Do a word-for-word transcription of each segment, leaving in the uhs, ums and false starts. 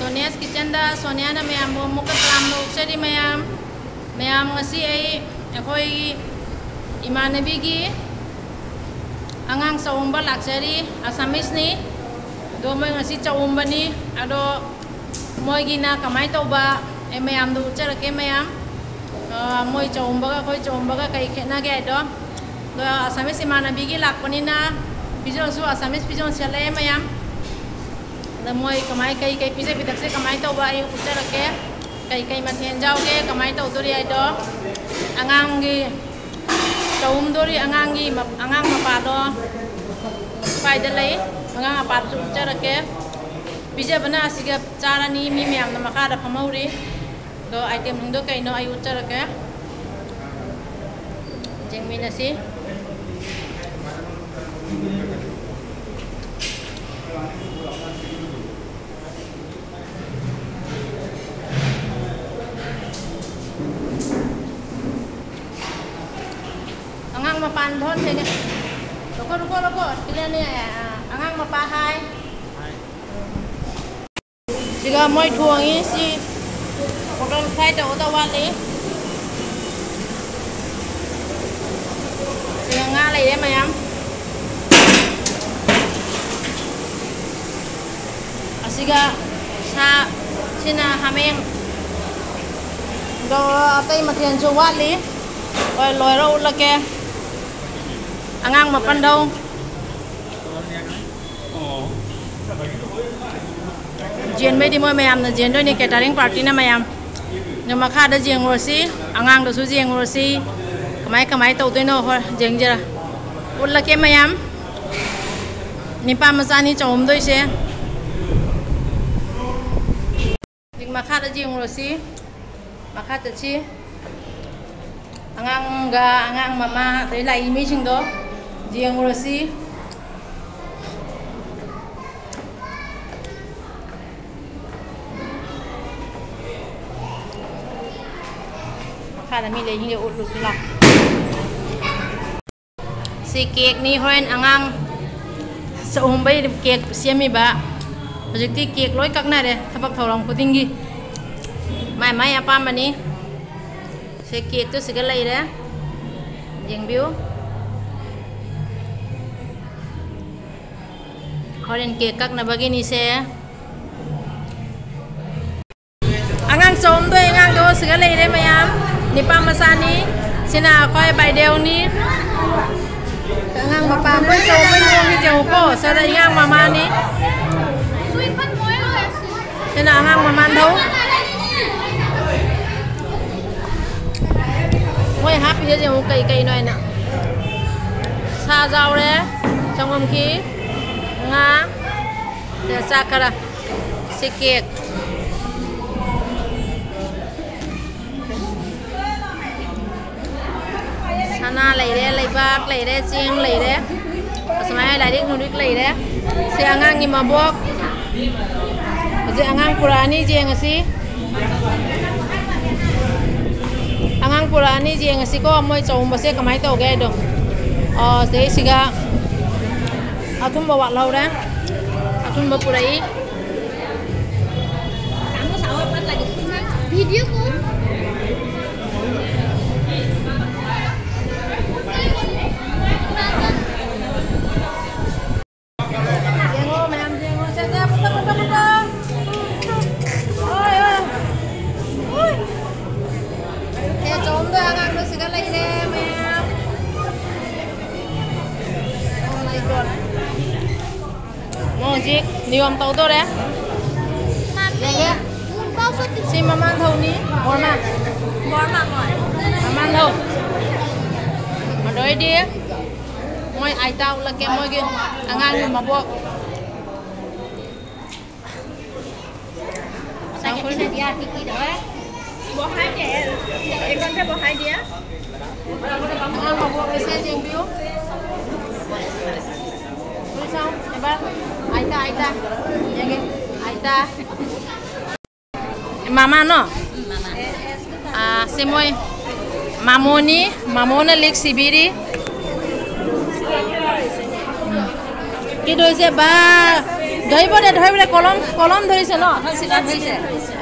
Sonia's Kitchenꯗ ꯁꯣꯅꯤꯌꯥꯅ ꯃꯌꯥꯝꯕꯨ ꯑꯃꯨꯛꯀ ꯁꯂꯥꯝ ꯇꯧꯖꯔꯤ꯫ ꯃꯌꯥꯝ, ꯃꯌꯥꯝ, ꯉꯁꯤ ꯑꯩ, ꯑꯩꯈꯣꯏꯒꯤ ꯏꯃꯥꯟꯅꯕꯤꯒꯤ ꯑꯉꯥꯡ ꯆꯥꯛꯎꯝꯕ ꯂꯥꯛꯆꯔꯤ꯫ Assamese ꯅꯤ꯫ ꯑꯗꯣ ꯃꯣꯏ ꯉꯁꯤ ꯆꯥꯛꯎꯝꯕꯅꯤ꯫ ꯑꯗꯣ ꯃꯣꯏꯒꯤꯅ ꯀꯃꯥꯏꯅ ꯇꯧꯕ, ꯑꯩ ꯃꯌꯥꯝꯗ ꯎꯠꯆꯔꯛꯀꯦ꯫ ꯃꯌꯥꯝ, ꯑ, ꯃꯣꯏ ꯆꯥꯛꯎꯝꯕꯒ ꯑꯩꯈꯣꯏ ꯆꯥꯛꯎꯝꯕꯒ ꯀꯩ ꯈꯦꯠꯅꯒꯦ ꯍꯥꯏꯗꯣ꯫ ꯑꯗꯣ Assamese ꯏꯃꯥꯟꯅꯕꯤꯒꯤ ꯂꯥꯛꯄꯅꯤꯅ ꯐꯤꯖꯣꯜꯁꯨ Assamese ꯐꯤꯖꯣꯜ ꯁꯦꯠꯂꯛꯑꯦ꯫ ꯃꯌꯥꯝ, ꯑꯗ ꯃꯣꯏ ꯀꯃꯥꯏ, ꯀꯩ ꯀꯩ ꯄꯤꯖ ꯄꯤꯊꯛꯁꯦ ꯀꯃꯥꯏꯅ ꯇꯧꯕ ꯑꯩ ꯎꯠꯆꯔꯛꯀꯦ꯫ ꯀꯩ ꯀꯩ ꯃꯊꯦꯜ ꯌꯥꯎꯒꯦ, ꯀꯃꯥꯏꯅ ꯇꯧꯗꯣꯔꯤ ꯍꯥꯏꯗꯣ꯫ ꯑꯉꯥꯡꯒꯤ ꯆꯥꯛꯎꯝꯗꯣꯔꯤ, ꯑꯉꯥꯡꯒꯤ ꯃ-, ꯑꯉꯥꯡ ꯃꯄꯥꯗꯣ ꯁ꯭ꯋꯥꯏꯗ ꯂꯩ꯫ ꯑꯉꯥꯡ ꯃꯄꯥꯗꯨꯁꯨ ꯎꯠꯆꯔꯛꯀꯦ꯫ ꯄꯤꯖꯕꯅ ꯑꯁꯤꯒ ꯆꯥꯔꯅꯤ꯫ ꯃꯤ ꯃꯌꯥꯝꯅ ꯃꯈꯥꯗ ꯐꯝꯍꯧꯔꯤ꯫ ꯑꯗꯣ itemꯁꯤꯡꯗꯣ ꯀꯩꯅꯣ ꯑꯩ ꯎꯠꯆꯔꯛꯀꯦ꯫ ꯌꯦꯡꯃꯤꯟꯅꯁꯤ꯫ ꯑꯉꯥꯡ ꯃꯄꯥꯟ ꯊꯣꯛꯍꯟꯗꯣꯏꯅꯦ꯫ ꯔꯨꯀꯣ, ꯔꯨꯀꯣ, ꯔꯨꯀꯣ꯫ ꯁꯤꯗꯅꯦ, ꯑꯉꯥꯡ ꯃꯄꯥ ꯍꯥꯏ꯫ ꯁꯤꯒ ꯃꯣꯏ ꯊꯣꯡꯉꯤ꯫ ꯁꯤ ꯃꯣꯇꯣꯔ ꯐ꯭ꯔꯥꯏ ꯇꯧꯒꯗꯧ ꯋꯥꯠꯂꯤ꯫ ꯁꯤꯒ ꯉꯥ ꯂꯩꯔꯦ ꯃꯌꯥꯝ꯫ ꯑꯁꯤꯒ ꯁꯥ, ꯁꯤꯅ ꯍꯥꯃꯦꯡ꯫ ꯑꯗꯣ ꯑꯇꯩ ꯃꯊꯦꯜꯁꯨ ꯋꯥꯠꯂꯤ꯫ ꯍꯣꯏ, ꯂꯣꯏꯔ ꯎꯠꯂꯛꯀꯦ꯫ ꯑꯉꯥꯡ ꯃꯄꯟꯗꯧ꯫ ꯌꯦꯟꯕꯩꯗꯤ ꯃꯣꯏ ꯃꯌꯥꯝꯅ ꯌꯦꯟꯗꯣꯏꯅꯤ, catering partyꯅ ꯃꯌꯥꯝ꯫ ꯑꯗꯣ ꯃꯈꯥꯗ ꯌꯦꯡꯉꯨꯔꯁꯤ, ꯑꯉꯥꯡꯗꯁꯨ ꯌꯦꯡꯉꯨꯔꯁꯤ, ꯀꯃꯥꯏ ꯀꯃꯥꯏ ꯇꯧꯗꯣꯏꯅꯣ꯫ ꯍꯣꯏ, ꯌꯦꯡꯖꯔ-, ꯎꯠꯂꯛꯀꯦ ꯃꯌꯥꯝ꯫ ꯅꯤꯄꯥ ꯃꯆꯥꯅꯤ ꯆꯥꯛꯎꯝꯗꯣꯏꯁꯦ꯫ ꯍꯧꯖꯤꯛ ꯃꯈꯥꯗ ꯌꯦꯡꯉꯨꯔꯁꯤ, ꯃꯈꯥ ꯆꯠꯁꯤ꯫ ꯑꯉꯥꯡꯒ ꯑꯉꯥꯡ ꯃꯃꯥ ꯑꯗꯩ ꯂꯥꯛꯏ ꯃꯤꯁꯤꯡꯗꯣ ꯌꯦꯡꯉꯨꯔꯁꯤ꯫ ꯃꯈꯥꯗ ꯃꯤ ꯂꯩꯔꯤꯁꯤꯡꯁꯦ ꯎꯠꯂꯨꯁꯤ ꯂꯥꯎ꯫ ꯁꯤ cakeꯅꯤ꯫ ꯍꯣꯔꯦꯟ ꯑꯉꯥꯡ ꯆꯥꯛꯎꯝꯕꯩ cake ꯁꯦꯝꯃꯤꯕ꯫ ꯍꯧꯖꯤꯛꯇꯤ ꯀꯦꯛ ꯂꯣꯏ ꯀꯛꯅꯔꯦ ꯊꯕꯛ ꯊꯧꯔꯝ ꯈꯨꯗꯤꯡꯒꯤ꯫ ꯃꯥꯏ ꯃꯥꯏ ꯑꯄꯥꯝꯕꯅꯤ꯫ ꯁꯦ, ꯀꯦꯛꯇꯨ ꯁꯤꯒ ꯂꯩꯔꯦ꯫ ꯌꯦꯡꯕꯤꯌꯨ꯫ ꯍꯣꯔꯦꯟ ꯀꯦꯛ ꯀꯛꯅꯕꯒꯤꯅꯤꯁꯦ꯫ ꯑꯉꯥꯡ ꯆꯍꯨꯝꯗꯣꯏ ꯑꯉꯥꯡꯗꯣ ꯁꯤꯒ ꯂꯩꯔꯦ ꯃꯌꯥꯝ꯫ ꯅꯤꯄꯥ ꯃꯆꯥꯅꯤ꯫ ꯁꯤꯅ ꯑꯩꯈꯣꯏ ꯕꯥꯏꯗꯦꯎꯅꯤ꯫ ꯑꯉꯥꯡ ꯃꯄꯥ ꯃꯣꯏ ꯆꯍꯨꯝꯗꯣꯏ ꯃꯑꯣꯡꯅꯤ ꯌꯦꯡꯉꯨꯀꯣ꯫ ꯁꯤꯗ ꯑꯉꯥꯡ ꯃꯃꯥꯅꯤ꯫ ꯁꯤꯅ ꯑꯉꯥꯡ ꯃꯃꯥꯟꯗꯧ꯫ ꯃꯣꯏ ꯍꯥꯞꯄꯤꯁꯦ ꯌꯦꯡꯉꯨ ꯀꯩ ꯀꯩꯅꯣ ꯍꯥꯏꯅ꯫ ꯁꯥ ꯌꯥꯎꯔꯦ, ꯁꯪꯒꯣꯝꯈꯤ, ꯉꯥ, ꯁꯤꯗ ꯆꯥꯛ ꯈꯔ, ꯁꯤ ꯀꯦꯛ꯫ ꯁꯅꯥ ꯂꯩꯔꯦ, ꯂꯩꯕꯥꯛ ꯂꯩꯔꯦ, ꯆꯦꯡ ꯂꯩꯔꯦ, ꯑꯁꯨꯃꯥꯏꯅ ꯂꯥꯏꯔꯤꯛ ꯅꯨꯡꯔꯤꯛ ꯂꯩꯔꯦ꯫ ꯁꯤ ꯑꯉꯥꯡꯒꯤ ꯃꯕꯣꯛ꯫ ꯍꯧꯖꯤꯛ ꯑꯉꯥꯡ ꯄꯨꯔꯛꯑꯅꯤ, ꯌꯦꯡꯉꯁꯤ꯫ ꯑꯉꯥꯡ ꯄꯨꯔꯛꯑꯅꯤ, ꯌꯦꯡꯉꯁꯤꯀꯣ, ꯃꯣꯏ ꯆꯥꯎꯝꯕꯁꯦ ꯀꯃꯥꯏꯅ ꯇꯧꯒꯦ ꯍꯥꯏꯗꯣ꯫ ꯑꯣ, ꯁꯤꯗꯩꯁꯤꯒ ꯑꯊꯨꯝꯕ ꯋꯥꯠꯍꯧꯔꯦ꯫ ꯑꯊꯨꯝꯕ ꯄꯨꯔꯛꯏ꯫ Video call. ꯌꯦꯡꯉꯣ, ꯃꯌꯥꯝ ꯌꯦꯡꯉꯣ꯫ ꯁꯦ, ꯁꯦ, ꯄꯨꯠꯇ, ꯄꯨꯠꯇ, ꯄꯨꯠꯇ꯫ ꯍꯣꯏ, ꯍꯣꯏ꯫ ꯍꯣꯏ꯫ ꯁꯦ, ꯆꯣꯝꯗ ꯑꯉꯥꯡꯗꯣ ꯁꯤꯗ ꯂꯩꯔꯦ, ꯃꯌꯥꯝ꯫ Oh my God꯫ ꯃꯣꯏ ꯍꯧꯖꯤꯛ ꯅꯤꯌꯣꯝ ꯇꯧꯗꯣꯔꯦ꯫ ꯌꯦꯡꯒꯦ꯫ ꯁꯤ ꯃꯃꯥꯡ ꯊꯧꯅꯤ꯫ ꯕꯣꯔꯃꯥ꯫ ꯕꯣꯔꯃꯥ ꯃꯣꯏ꯫ ꯃꯃꯥꯡ ꯊꯧ꯫ ꯑꯗꯨ ꯑꯣꯏꯗꯤ ꯃꯣꯏ ꯑꯥꯏꯇꯥ ꯎꯠꯂꯛꯀꯦ, ꯃꯣꯏꯒꯤ ꯑꯉꯥꯡꯒꯤ ꯃꯕꯣꯛ꯫ ꯆꯥꯎꯈꯠ꯫ ꯕꯣꯍꯥꯏ ꯗꯦ꯫ ꯑꯦꯀꯥꯎꯟꯗ ꯕꯣꯍꯥꯏ ꯗꯦ꯫ ꯑꯉꯥꯡ ꯃꯕꯣꯛ ꯃꯁꯦ ꯌꯦꯡꯕꯤꯌꯨ꯫ ꯍꯣꯏ, ꯆꯥꯎ꯫ ꯑꯦꯕꯥ꯫ ꯑꯥꯏꯇꯥ, ꯑꯥꯏꯇꯥ꯫ ꯌꯦꯡꯒꯦ꯫ ꯑꯥꯏꯇꯥ꯫ ꯃꯃꯥꯅꯣ? ꯑꯥ, ꯁꯦ ꯃꯣꯏ ꯃꯥꯃꯣꯅꯤ, ꯃꯥꯃꯣꯅ ꯂꯤꯛ ꯁꯤꯕꯤꯔꯤ꯫ ꯎꯝ꯫ ꯀꯩꯗꯧꯁꯦ ꯕꯥ? ধৰিব দে, ধৰিব দে, কলম, কলম ধৰিছে ন?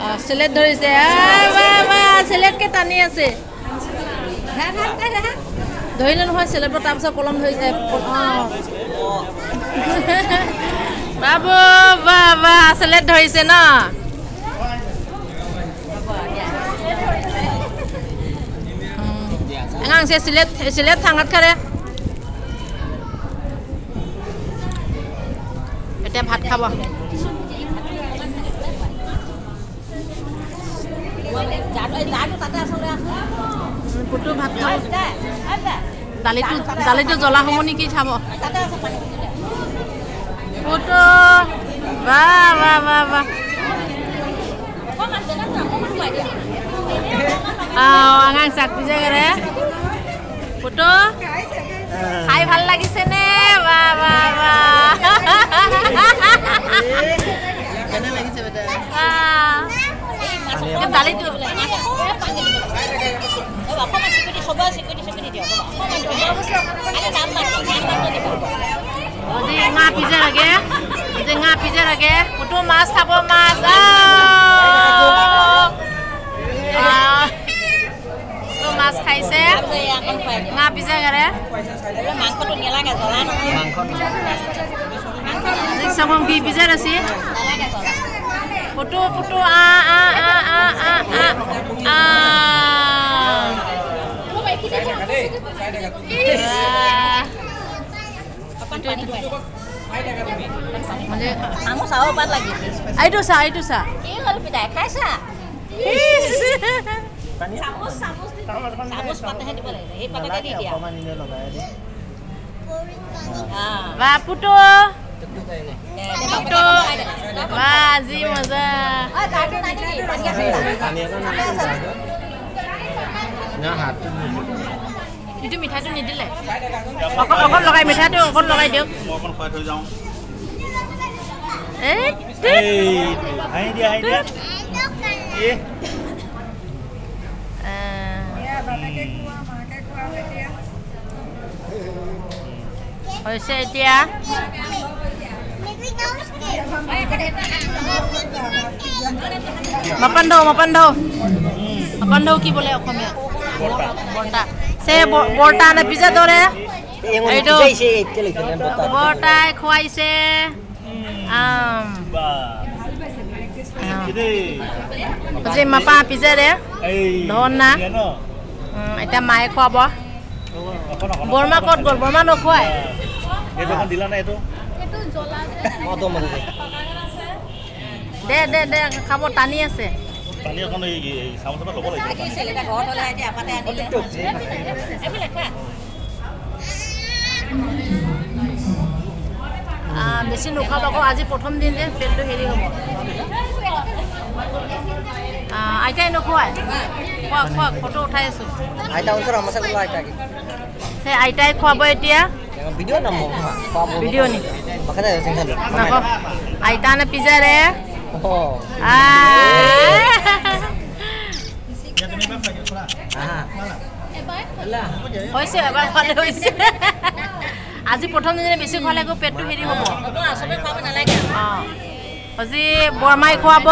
অ, চিলেট ধৰিছে। আহ, বাহ, বাহ, চিলেটকে টানি আছে। ধৰিলে নহয় চিলেটটো, তাৰপিছত কলম ধৰিছে। অ। বাবু, বাহ, বাহ, চিলেট ধৰিছে ন? উম। Agang, se silet, silet thangat kare. এতিয়া ভাত খাব। পুতু ভাত খাব। দালিটো, দালিটো জ্বলা হ'ব নেকি চাব। পুতু, বাহ, বাহ, বাহ, বাহ। আহ, আঙাং চাক পিছে কৰে। পুতু, খাই ভাল লাগিছে নে? বাহ, বাহ, বাহ। কেনে লাগিছে বেটা? বাহ। এই দালিটো। আজি টেঙা পিজা লাগে, আজি টেঙা পিজা লাগে। পুতু মাছ খাব, মাছ। আহ। আহ। পুতু মাছ খাইছে। টেঙা পিজা লাগে। মাংসটো নেলাগে, জ্বলা নহয়। মাংস নেলাগে। আজি চাব কি পিজা আছে। পুতু, পুতু, আ, আ, আ। আহ। মানে, চামুচ আৰু পাত লাগিছে। এইটো চা, এইটো চা। কি হ'ল পিতাই, খাইছা? চামুচ, চামুচ দি, চামুচ পাতেহে দিব লাগিব। সেই পাতকে দি দিয়া। অকণমান এনে লগাই দে। অ। বাহ, পুতু। দে, দে, পুতু। বাহ, আজি মজা। অ, গাটো নানিবি, পানী আছে। পানী অকণ নানিবি, গাটো। না, হাতটো ধুই। এইটো মিঠাইটো নিদিলে। অকণ, অকণ লগাই, মিঠাইটো অকণ লগাই দিয়ক। মই অকণ খুৱাই থৈ যাওঁ। এই, এই, হাঁহি দিয়া, হাঁহি দিয়া। এ। আহ। এয়া বাপেকে খোৱা, মাকে খোৱা এতিয়া। হৈছে এতিয়া। Mapan dou, mapan dou. Mapan dou ki bole Asamiya? বৰ্তা. চে ব-, বৰ্তা নে পিজা দৰে? এইটো। বৰ্তাই খুৱাইছে। আম। আম। যে মাপা পিজা দে। ধন না। উম, এতিয়া মায়ে খুৱাব। বৰমা ক'ত গ'ল? বৰমা নোখোৱাই? এইটো অকণ দিলা নে এইটো? দে, দে, দে, খাব, টানি আছে। পানী অকণ এই, এই চামুচ এটা ল'ব লাগিব। আহ, বেছি নোখোৱাব আকৌ, আজি প্ৰথম দিন যে পেটটো হেৰি হ'ব। আহ, আইতাই নোখোৱাই? খোৱা, খোৱা, ফটো উঠাই আছো। Ay, taon ko, masal ko ay tagi. সেই আইতাই খুৱাব এতিয়া। Video na mo, ha? Video ni. Makanya yung tingnan mo. Nako. Aita na pizza re. Oh. Ah. Aha. Ala. Hoise, এবাৰ খালে হৈছে। আজি প্ৰথম দিনে বেছি খালে আকৌ পেটটো হেৰি হ'ব। হ'ব, চবে খাব নালাগে। অ। আজি বৰমাই খুৱাব।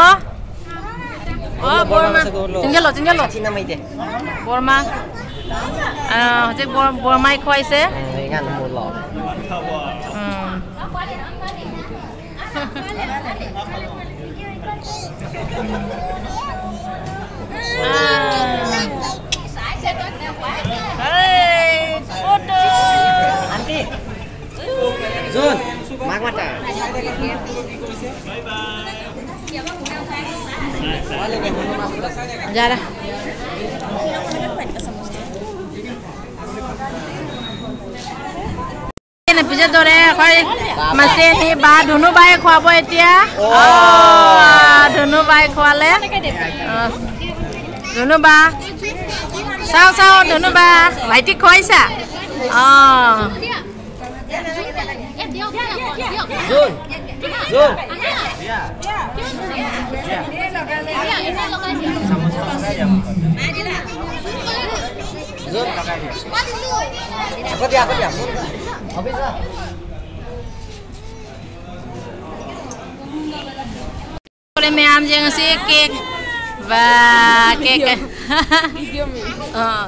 অ, বৰমা। চিংগেল ল, চিংগেল ল। বৰমা। আহ, আজি বৰ-, বৰমাই খুৱাইছে। উম। আহ। এই, ফটো। Jun, magmata. Jara. এনে পিছে দৰে হয়, মাছে নি বা ধুনু বাই খুৱাব এতিয়া। অ। অ, ধুনু বাই খুৱালে। অ, ধুনু বা। চাও, চাও, ধুনু বা। ভাইটিক খুৱাইছা? অ। Jun! Jun! Jun! Ako dia, ako dia. Ako dia. ꯃꯌꯥꯝꯁꯦ ꯉꯁꯤ ꯀꯦꯛ, ꯕꯥ, ꯀꯦꯛ, ꯑꯥ,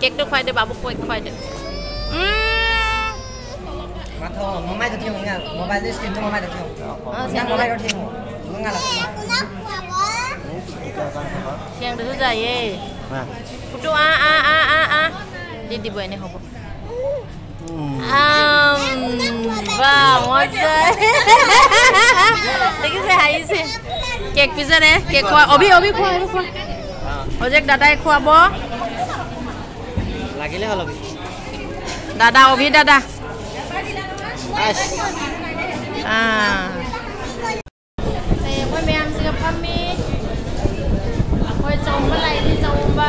ꯀꯦꯛꯇꯣ ꯈ꯭ꯋꯥꯏꯗ ꯕꯥꯕꯨ ꯀꯣꯏ ꯈ꯭ꯋꯥꯏꯗ꯫ ꯎꯝ꯫ ꯃꯥ ꯊꯣꯛꯑꯣ, ꯃꯃꯥꯏꯗꯣ ꯊꯦꯡꯉꯣ, ꯏꯉꯥ꯫ ꯃꯣꯕꯥꯏꯜꯗꯣ ꯁ꯭ꯀ꯭ꯔꯤꯟꯗꯣ ꯃꯃꯥꯏꯗ ꯊꯦꯡꯉꯣ꯫ ꯑꯥ, ꯏꯉꯥ, ꯁꯦꯡꯗꯣꯛꯑꯦ꯫ ꯃꯃꯥꯏꯗꯣ ꯊꯦꯡꯉꯣ꯫ ꯉꯥꯜꯂꯛꯀꯅꯤ꯫ ꯁꯦꯡꯗꯁꯨ ꯌꯥꯏꯌꯦ꯫ ꯃꯥ꯫ ꯐꯣꯇꯣ, ꯑꯥ, ꯑꯥ, ꯑꯥ, ꯑꯥ, ꯑꯥ꯫ ꯗꯤꯗꯤ ꯕꯣꯏꯅꯦ ꯍꯧꯕ꯫ ꯎꯝ꯫ ꯑꯝ, ꯕꯥ, ꯃꯣꯖꯥ꯫ ꯗꯒꯤꯁꯦ ꯍꯥꯏꯁꯦ꯫ ꯀꯦꯛ ꯄꯤꯖꯔꯦ, ꯀꯦꯛ ꯈꯣ-, ꯑꯣꯕꯤ, ꯑꯣꯕꯤ ꯈꯣ, ꯑꯣꯕꯤ ꯈꯣ꯫ ꯍꯧꯖꯤꯛ ꯗꯥꯗꯥ ꯈꯣꯋꯥꯕꯣ꯫ লাগিলে হ'ল অবি। দাদা, অভি দাদা। ꯑꯁ꯫ ꯑꯥ꯫ ꯑꯦ, ꯑꯩꯈꯣꯏ ꯃꯌꯥꯝꯁꯤꯒ ꯐꯝꯃꯤ꯫ ꯑꯩꯈꯣꯏ ꯆꯥꯎꯝꯕ ꯂꯥꯛꯏꯅꯤ, ꯆꯥꯎꯝꯕ꯫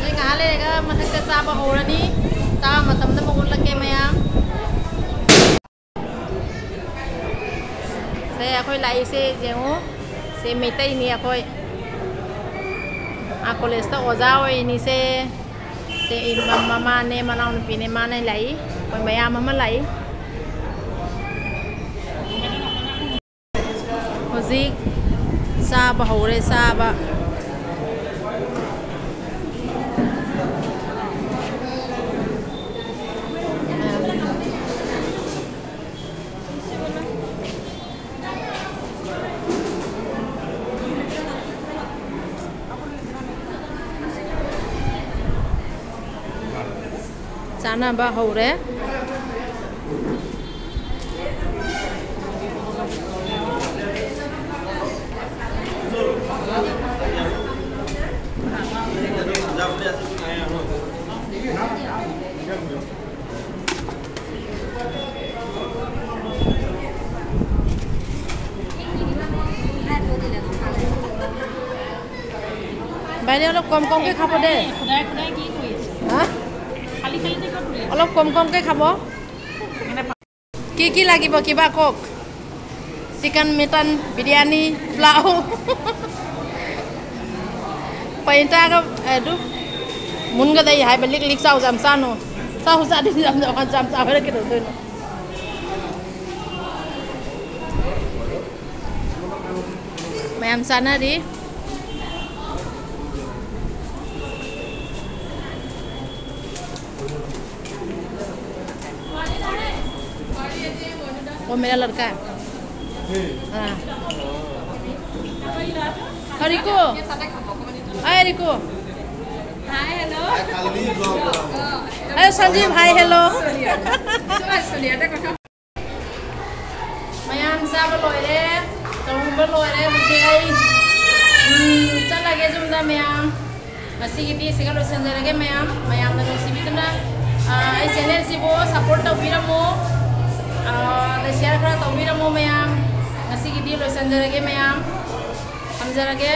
ꯑꯩ ꯉꯥꯏꯍꯥꯛ ꯂꯩꯔꯒ ꯃꯊꯛꯇ ꯆꯥꯕ ꯍꯧꯔꯅꯤ꯫ ꯆꯥꯕ ꯃꯇꯝꯗ ꯑꯃꯨꯛ ꯎꯠꯂꯛꯀꯦ ꯃꯌꯥꯝ꯫ ꯁꯦ, ꯑꯩꯈꯣꯏ ꯂꯥꯛꯏꯁꯦ ꯌꯦꯡꯉꯨ꯫ ꯁꯦ, ꯃꯩꯇꯩꯅꯤ ꯑꯩꯈꯣꯏ꯫ ꯑꯥ, ꯀꯣꯂꯦꯖꯇ ꯑꯣꯖꯥ ꯑꯣꯏꯔꯤꯅꯤꯁꯦ꯫ ꯁꯦ, ꯏ-, ꯃ-, ꯃꯃꯥꯅꯦ, ꯃꯅꯥꯎꯅꯨꯄꯤꯅꯦ, ꯃꯥꯅ ꯂꯥꯛꯏ꯫ ꯑꯩꯈꯣꯏ ꯃꯌꯥꯝ ꯑꯃ ꯂꯥꯛꯏ꯫ ꯍꯧꯖꯤꯛ ꯆꯥꯕ ꯍꯧꯔꯦ, ꯆꯥꯕ꯫ ꯆꯥꯅꯕ ꯍꯧꯔꯦ꯫ বাইদেউ, অলপ কম কমকে খাব দেই। খুদাই খুদাই কি কৰি আছে? হা? খালী খালী টেবুলত বহি আছে। অলপ কম কমকে খাব। কি কি লাগিব কিবা কওক? Chicken, mutton, biryani, pulao. ꯄꯩꯟꯇꯥꯒ ꯑꯗꯨ ꯃꯨꯟꯒꯗꯩ ꯍꯥꯏꯕ ꯂꯤꯛ ꯂꯤꯛ ꯆꯥꯎ ꯌꯥꯝ ꯆꯥꯅꯨ꯫ ꯆꯥꯎ ꯆꯥꯗꯦ, ꯌꯥꯝ ꯆꯥꯎ, ꯌꯥꯝ ꯆꯥꯎ ꯍꯥꯏꯔ ꯀꯩꯗꯧꯗꯣꯏꯅꯣ? ꯃꯌꯥꯝ ꯆꯥꯅꯔꯤ꯫ वो मेरा लड़का है। हाँ। और रिको। हाय रिको। हाय, हेलो। अरे संजीव, हाय, हेलो। ꯃꯌꯥꯝ ꯆꯥꯕ ꯂꯣꯏꯔꯦ, ꯇꯧꯔꯝꯕ ꯂꯣꯏꯔꯦ꯫ ꯍꯧꯖꯤꯛ ꯑꯩ, ꯎꯝ, ꯆꯠꯂꯒꯦ ꯌꯨꯝꯗ ꯃꯌꯥꯝ꯫ ꯉꯁꯤꯒꯤꯗꯤ ꯁꯤꯒ ꯂꯣꯏꯁꯤꯟꯖꯔꯒꯦ ꯃꯌꯥꯝ꯫ ꯃꯌꯥꯝꯅ ꯅꯨꯡꯁꯤꯕꯤꯗꯨꯅ, ꯑ, ꯑꯩ ꯆꯦꯅꯦꯜꯁꯤꯕꯨ ꯁꯞꯄꯣꯔꯠ ꯇꯧꯕꯤꯔꯝꯃꯣ꯫ ꯑ, ꯑꯗ ꯁꯤꯌꯔ ꯈꯔ ꯇꯧꯕꯤꯔꯝꯃꯣ ꯃꯌꯥꯝ꯫ ꯉꯁꯤꯒꯤꯗꯤ ꯂꯣꯏꯁꯤꯟꯖꯔꯒꯦ ꯃꯌꯥꯝ꯫ ꯊꯝꯖꯔꯒꯦ꯫